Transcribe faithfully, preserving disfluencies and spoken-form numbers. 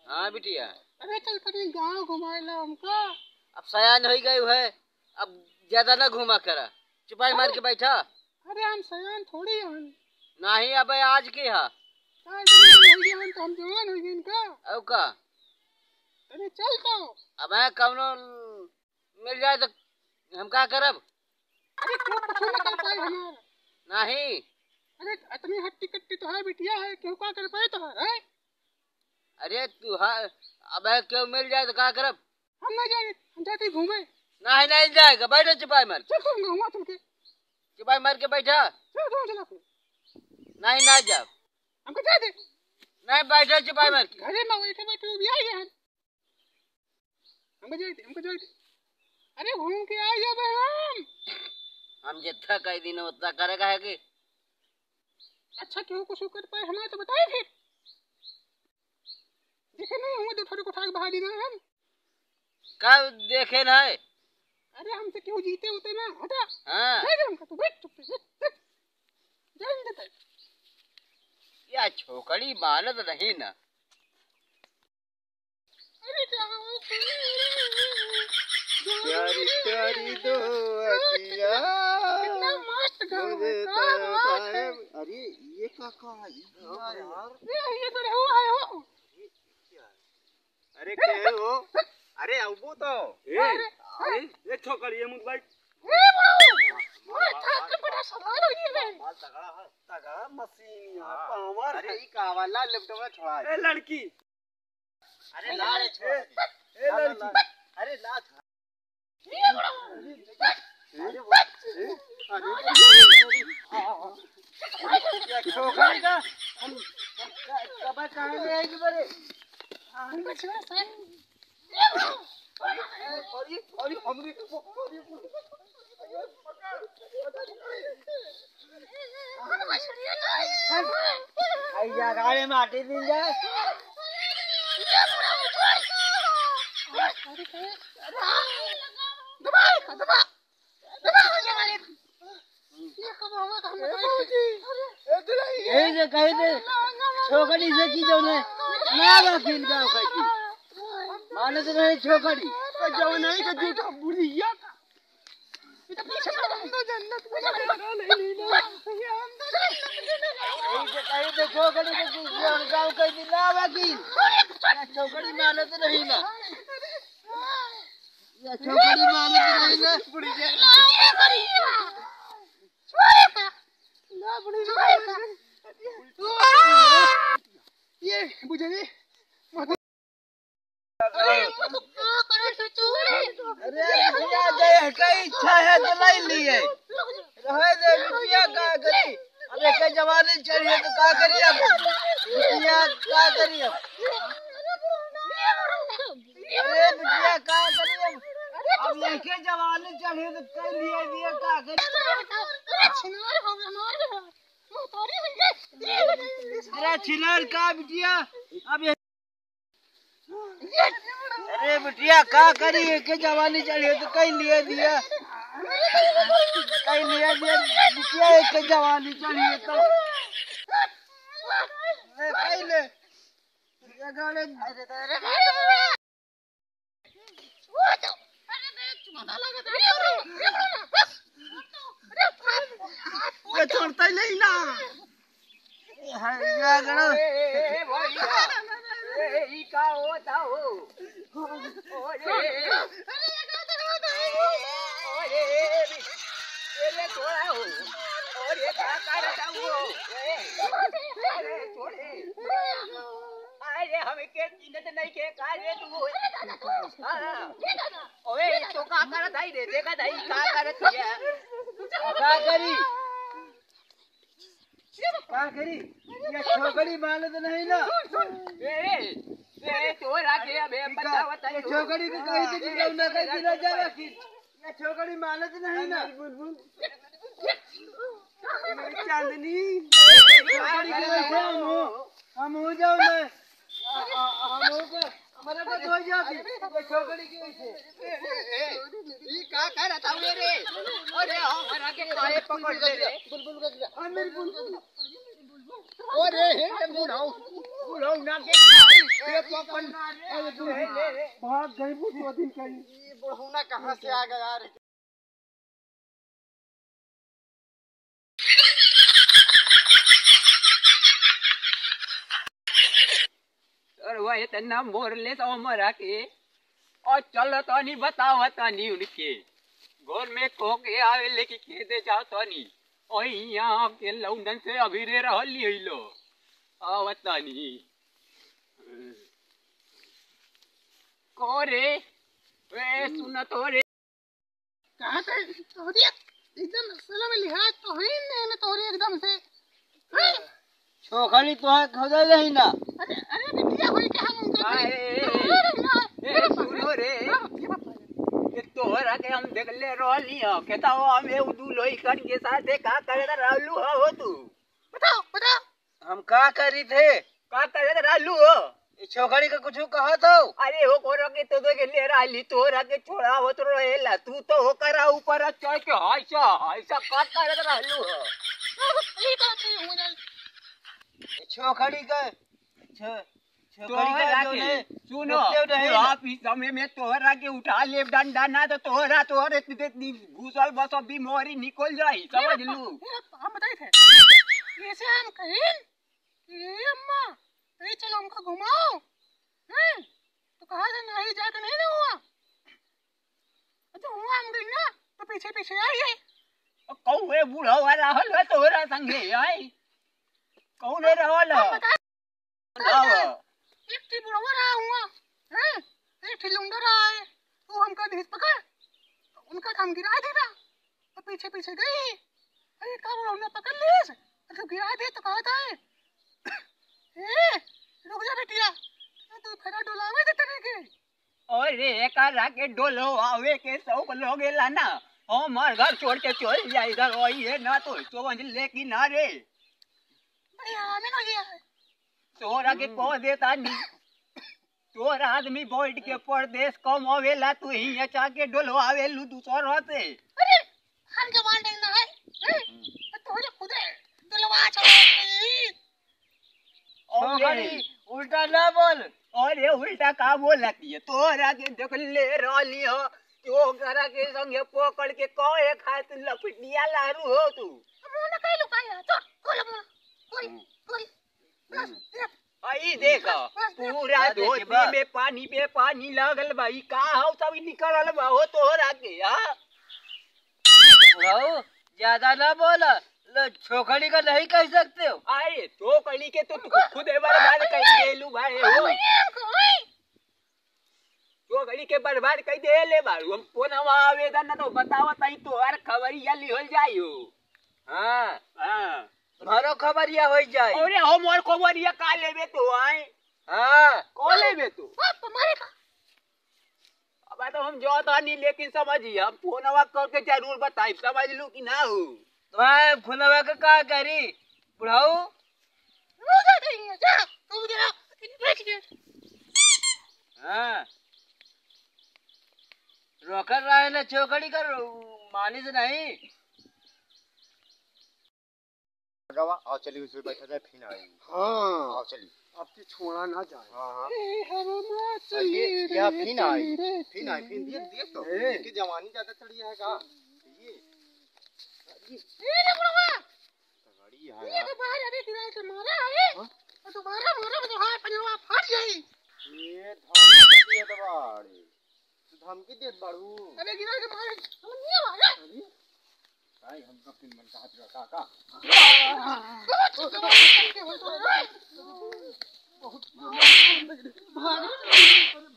हाँ बिटिया। अरे चल तनी गाँव घुमाए ला हमका। अब सयान होइ गए है, अब ज्यादा ना घूमा करा, चुपाई मार के बैठा। अरे हम सयान थोड़ी हन। नहीं, अबे आज के हा। का इतनी दिन होइ गए हन तो हम जवान होइ गए इनका। औ का? तनी चल तो। अबे कौनो मिल जाए तो हम का करब? अरे क्यों कुछ ना कर पाए हमार? नहीं। अरे इतनी हट्टी कट्टी तो है बिटिया है, क्यों का कर पाए तो है? अरे तू हा, अबे क्यों मिल जाए तो का करब? हम ना जाए, हम जाते घूमे। नहीं, नहीं जाएगा, बैठो चुपाई मार। चल तुम हुआ तुमके। चुपाई मार के बैठा। चल तुम चला फिर। नहीं, नहीं जाओ। हमको जाए दे। नहीं, बैठो चुपाई मार के। घरे में बैठे बैठे भी आ गए हम। हमको जाए दे, हमको जाए दे। अरे घूम के आ जाबे हम। हम जितना कह दिन उतना करेगा है कि? अच्छा क्यों कुछ कर पाए हमारे तो बताए फिर। देखे नहीं हम दो ठोरी को उठा के बहा देना हम। कब देखे ना है? अरे हमसे क्यों जीते होते ना, हटा। हाँ। जाए दे हमको, तू बैठ चुप से, बैठ, बैठ। जाए दे तय। या छोकरी मानत नहीं ना। अरे जाओ। प्यारी प्यारी दो अखियाँ। कितना मस्त गाँव है, मुझे क्या तो बात है। अरे ये का, का है? ये क्या है? ये, ये तो रहुआ है हो। अरे के हो? अरे अबू तो। ए, अरे, ए, ए छोकरी, ये मुंह भाई। ए बड़ो, मार थाक के बड़ा सलार हो ये रे। माल तगड़ा है, तगड़ा मशीन है, हाँ। पावर अरे है। ई का वाला लैपटॉप में छोड़ा ए है। लड़की। अरे ला रे छोड़ा। ए, ए ला, ला, लड़की। ला। अरे ला। ये बड़ो। अरे, अरे, अरे, छोकरी का, हम, हम, कब कहाँ ले आएगी बरे? अरे, अरे, अरे, हमरी, अरे, आई जा, गाड़ी में आटी दिन जाए। दबा, दबा। यही से कही दे, छोकरी से की जौन है, ना वकील गाँव का की। मानत नहीं छोकरी। जौन है का झूठा बुढ़िया का। यही से कही दे, छोकरी से की जौन गाँव का की, ना वकील। या छोकरी मानत नहीं ना। या छोकरी मानत नहीं ना। ये बुझे नहीं। अरे, अरे, बिटिया, जे एके इच्छा है, तो नहीं लिए। रहे दे, बिटिया, का करी? अब एके जवानी चढ़ी है, तो का करी अब? बिटिया, का करी अब? अरे, बिटिया, का करी अब? अब एके जवानी चढ़ी है, तो कई लिए, लिए, का करी? अरे, छिनार का, बिटिया? अब ये अरे बिटिया, का करी, एके जवानी चढ़ी है तो कई लिए दिया, कई लिए दिया बिटिया, एके जवानी चढ़ी है तो ले, कई ले। ये गाने ये छोड़ता ही नहीं ना। हाय, ये गड़ा। ए, ए, ए, भैया। ए, ई का होता हो? ओरे। ओरे, ए, ए, छोड़ा हो। ओरे, का करता हो? ए, अरे, छोड़े। अरे, हमके चिन्हत नहीं के का रे तू? हाँ। ओए, तो का करत हई रे? देखत हई, का करत हिया? का करी? का करी? ये छोकरी मानत नहीं ना। ए, ए, तोरा के अबे ठीक है, बतावत हई। ये छोकरी के कही थी कि जब ना कही कि ना जावा कि ये छोकरी मानत नहीं ना। मेरी बुलबुल, मेरी चांदनी, छोकरी के वैसे हम हो, हम हो जाओ ना। आ, आ, हम हो गए। हमारे को धोई जाती, ये छोकरी की वजह से। ए, ए, ए, ई का करत हवे रे? अरे, हमरा के काहे पकड़ ले रे? बुलबुल का दिया। हाँ, मेरी बुलबुल। अरे, हे, हे, बुढ़ाऊ। बुढ़ौना के खाई, ये पकड़, अरे बुढ़ौना। भाग गई बुढ़ौना दिन कहीं। ये बुढ़ौना कहाँ से आ गया रे? अरे वह इतना मोर ले तो मरा के। और चलो तनी बताओ तनी उनके। घर में को के आवे लेके के दे जाओ तनी। और यहाँ के लौंडन से अभी रे रहल नहीं लो। आओ तनी। को रे? ए, सुन तो रे। कहाँ से? तोहरी एकदम साला में लिहाज तो है ही नहीं ना तोहरी एकदम से। हाँ? छोकरी तो है, खोदा नहीं ना। अरे, अरे, बिटिया होई क्या हम उनका? आ, ए, ए, ए, अरे, ना, ए, अरे, सुनो रे। हाँ, ये बात है। ये तोहरा के हम देख ले रहली हो, कहता हो हम ये उदू लोई कन के साथ है, का करे रहलू हो तू? बताओ, बताओ। हम का करी थे? का करत रहलू हो? ई छोकरी के कुछु कहत हो? अरे हो कोरा के तो देख ले रहली, तोरा के छोड़ावत रहेला, तू तो ओकरा ऊपर चढ़ के हाइसा, हाइसा का करत रहलू हो? ई बात नहीं हो जाए। ई छोकरी के, छो-, छोकरी के तोहरा जो के, है, सुनो, रुकते रहे ना। आप इस समय में तोहरा के उठा ले डंडा ना तो तोहरा, तोहरे घुसल बस बीमारी निकल जाई, समझ लू। हम बताई थे। ऐसे हम कहीं ए अम्मा, तई चलो हमका घुमाओ। हैं? तो कहा था नहीं जाके नहीं ना हुआ। अच्छा हुआ हम गई ना, तो पीछे पीछे आई है। कौन है बुढ़वा रहल है तोहरा संगे, आई? कौन है रहल है? हम बता बताओ। एक ठी बुढ़वा रहा हुआ, हैं? एक ठी लुंडा रहा है, वो हमका धीस पकड़, उनका हम गिरा देना। तो पीछे पीछे गई। अरे का बोला, उन्हें पकड़ लीस। अरे गिरा दे तो कहा था। ए, रुक जा बिटिया, तू फेरा डोलावे दे तने के। अरे एकरा के डोलो आवे के शौक लोगे ला ना, हमार घर छोड़ के चल जाए इधर, वही है ना तो समझ ले कि ना रे। भैया, हमें ना लिया है। तोहरा के हम्म। कह देता नी। तोहरा आदमी बैठ के परदेश कमावेला, तू ही चाह के डोलवावेलू दूसर से। अरे, हम जवान नहीं ना है। हैं? तो तोहरे खुदे डोलवा छोड़ी। अरे, छोकरी, उल्टा ना बोल। अरे, उल्टा का बोलत है? तोहरा के देख ले रहली हो, तोहरा के संगे पकड़ के कहे खातिर लपटिया लारू हो तू। हम ना कहलू का यार, चल, खोल अपना, खोल, हम्म। खोल। बस, हम्म। देख। आ, ई देख, बस, बस, बस। पूरा का देखे धोती बा? में पानी पे पानी लागल बा। ई का हौ सब निकलल बा हो तोहरा के, हाँ? बुढ़ऊ, ज्यादा ना बोला। लो, छोकरी का नहीं कह सकते हो। अरे, छोकरी के तो तू खुद एक बार बात कही देलू भाई हो। ओए, ओए। तो गली के बर्बाद कई दे ले बारू। हम फोनवा आवेदन न तो बतावत हई तोहर खबरिया लिहल जाई हो। हाँ। हाँ। हमारो खबरिया होई जाई। अरे हम और खबरिया का लेबे तो आए? हाँ। कौन लेबे तू? बाप मारे का। अब तो हम जात हनी, लेकिन समझी, हम फोनवा करके जरूर बताई, समझ लू कि ना हो? तो आए फोनवा के का करी? बुढ़ऊ? रुक जा, जा, तू जा, बैठ जा। हाँ। रोकल रहे ना छोकरी कर, मानिस नहीं। गवा, आओ चलिए, उसमें बैठा जाए, फिर आई। हाँ। आओ चलिए। अब तो छोड़ा ना जाए। हाँ, हाँ। ए, हम ना और ये, चलिए रे, फिर आई। चलिए रे, फिर आई, फिर ये देख तो, ए। इसकी जवानी ज्यादा चढ़ी है का? ये। ए रे बुढ़वा, तगड़ी है ये यार। तो बाहर अभी गिरा के मारा है। हाँ? तो दोबारा मारा, तो हाथ पंजवा फट जाई। ये धमकी देत बाड़े। तू धमकी देत बाड़ू। अबे गिरा के मारे, हम नहीं मारे। अरे, भाई, हमका फिर मन कहत रहा, का, का? बहुत, बहुत, बहुत, बहुत, बहुत, बहुत, बहुत, बहुत, बहुत, बहुत,